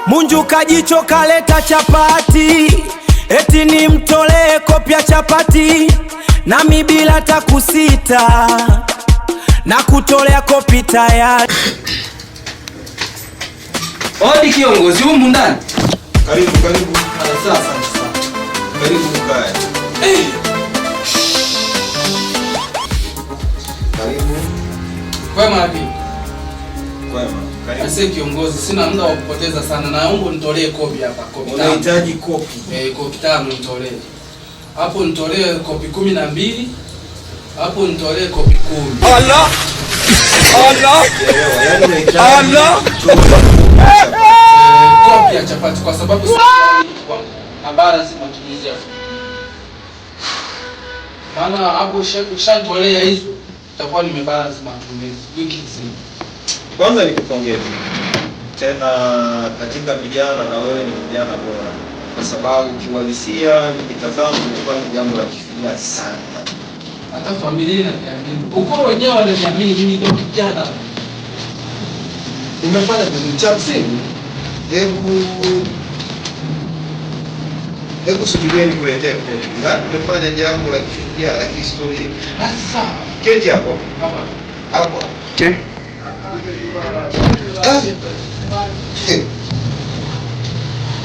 Munju kajicho kaleta chapati, eti nimtolee kopya chapati, nami bila takusita na kutolea kopi tayari. Odi kiongozi, humu ndani. Karibu, karibu. Sasa sasa. Karibu mkae. Karibu. Kwema lakini. Kwema. Karibu. Ase kiongozi, sina muda wa kupoteza sana. Naomba nitolee kopi hapa, kopi tano. Unahitaji kopi. Eh, kopi tano nitolee. Hapo nitolee kopi 12. Hapo nitolee kopi 10. Allah! Allah! Yaani unahitaji Allah! Kopi ya chapati kwa sababu kwa habari si matumizi ya. Maana hapo ushanitolea hizo, itakuwa nimebalance matumizi wiki nzima. Kwanza nikupongeze tena, katika vijana na wewe ni kijana bora, kwa sababu kiuhalisia nikitazama ilikuwa ni jambo la kishujaa sana. Hata familia inaniamini, ukoo wenyewe wananiamini mimi ndio kijana. Umefanya vizuri. Cha msingi, hebu subiria nikuletee kopi. Na umefanya jambo la kishujaa la kihistoria. Basi sawa. Keti hapo Hapa. hapo. Ah.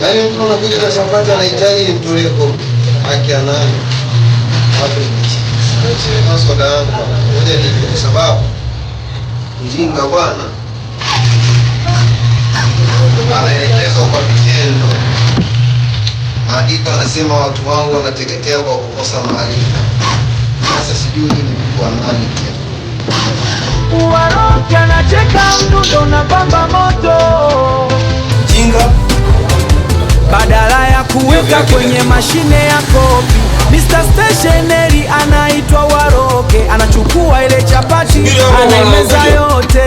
Yaani mtu anakuja na chapati anahitaji nimtolee kopi. Haki ya nani? Wapi? Soda yangu bwana. Ngoja ninywe kwa sababu mjinga bwana anaelekezwa kwa vitendo. Maandiko anasema watu wangu wanateketea kwa kukosa maarifa. Sasa sijui ni mtu wa nani pia. Waroke anacheka mdundo na pamba moto. Mjinga Badala ya kuweka kwenye mashine ya kopi, Mr. Stationery anaitwa Waroke, anachukua ile chapati anaimeza yote.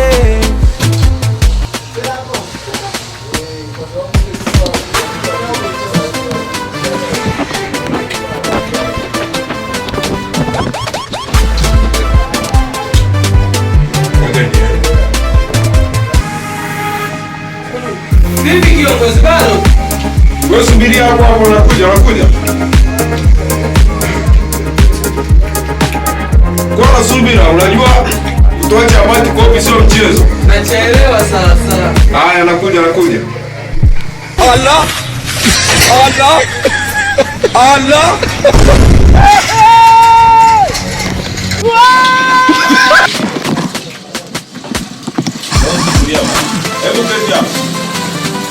Vipi kiongozi, bado? Wewe subiria hapo hapo, nakuja, nakuja. Kwa na subira, unajua kutoa chapati kopi sio mchezo. Nachelewa sasa. Haya, nakuja, nakuja. Allah! Allah! Allah! Hebu keti hapo.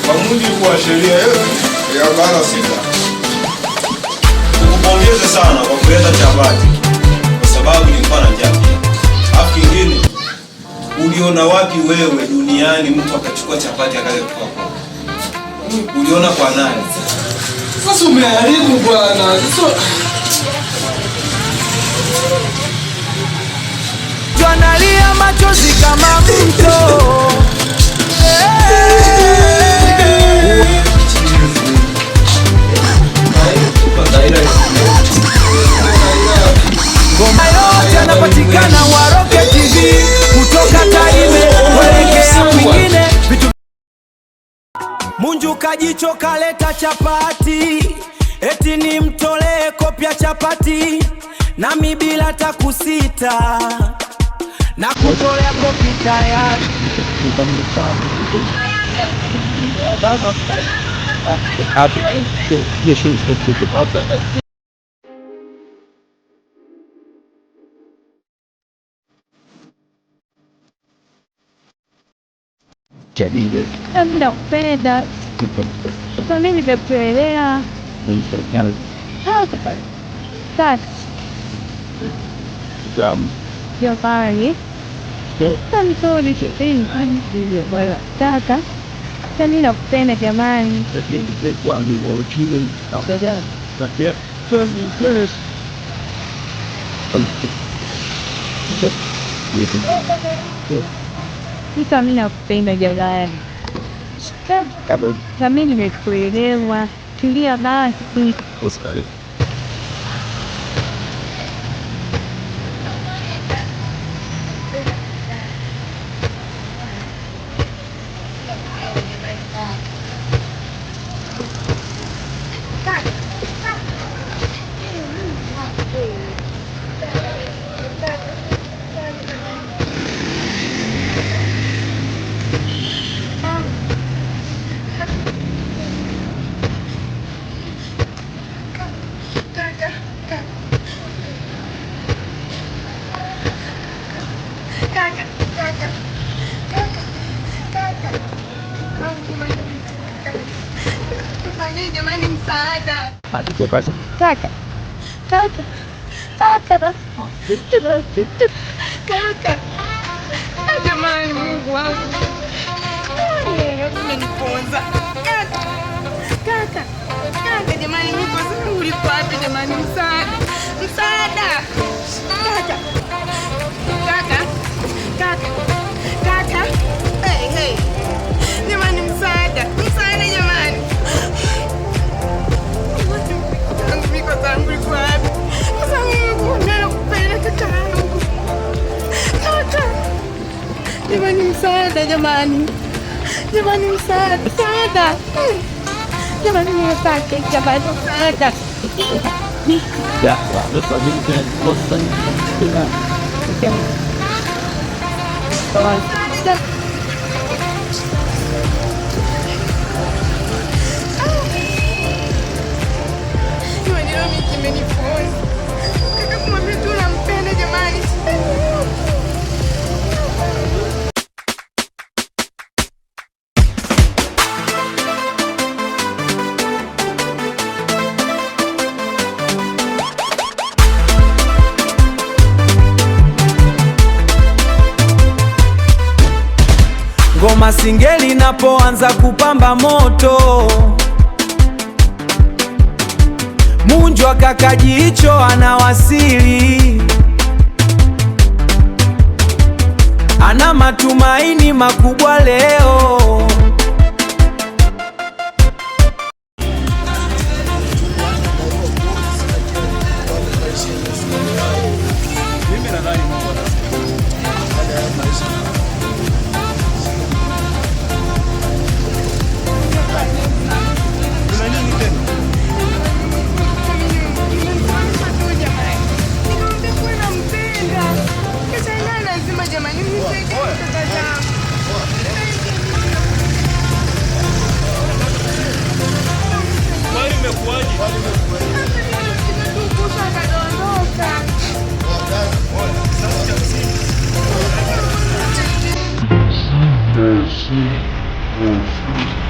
Kwa mujibu wa sheria yetu ya 46, Nikupongeze sana kwa kuleta chapati kwa sababu nilikuwa na njaa pia. Alafu kingine, uliona wapi wewe duniani mtu akachukua chapati akaja kutoa kopi? Uliona kwa nani? Sasa umeharibu bwana. Sasa Analia machozi kama mto. Ngoma yote anapatikana Waroke TV, kutoka Tarime kuelekea kwingine vitu. Munju kajicho kaleta chapati, eti nimtolee kopya chapati, nami bila takusita na kutolea kopi tayari. Nakupenda. Sasa mimi nimekuelewa. Sasa jamani, sasa nzuri kaka, sasa mimi nakupenda jamani. Sasa mimi nakupenda jamani. Sasa mimi nimekuelewa. Tulia basi. Nisamehe jamani, msaada. Kaka. Kaka. Kaka. Kaka. Jamani, Mungu wangu. Umeniponza. Kaka. Kaka. Kaka, jamani, mimi kwa sasa uliko wapi jamani? Msaada. Msaada. Kaka. Kaka. Kaka. Kaka. Hey, hey. Jamani, msaada. Msaada jamani. Miko zangu iko wapi? Sasa Mungu, nakupenda kaka yangu. Kaka. Jamani, msaada jamani. Jamani, msaada. Msaada. Jamani, nimepata jamani, msaada. Msaada. Jamani, leo mimi kimeniponza. Kaka, kumwambia tu nampenda jamani. Ngoma singeli inapoanza kupamba moto, Munjwa kaka jicho anawasili, ana matumaini makubwa leo. Mimi nadhani Mungu anasikia. Baada ya maisha. Kuna nini tena? Nimemsimamisha tu jamani. Nikamwambia kuwa nampenda. Kashangaa lazima jamani, unisaidie kaka zangu. Kwani imekuwaje? Nilimpiga akadondoka. Sasa cha msingi Yes.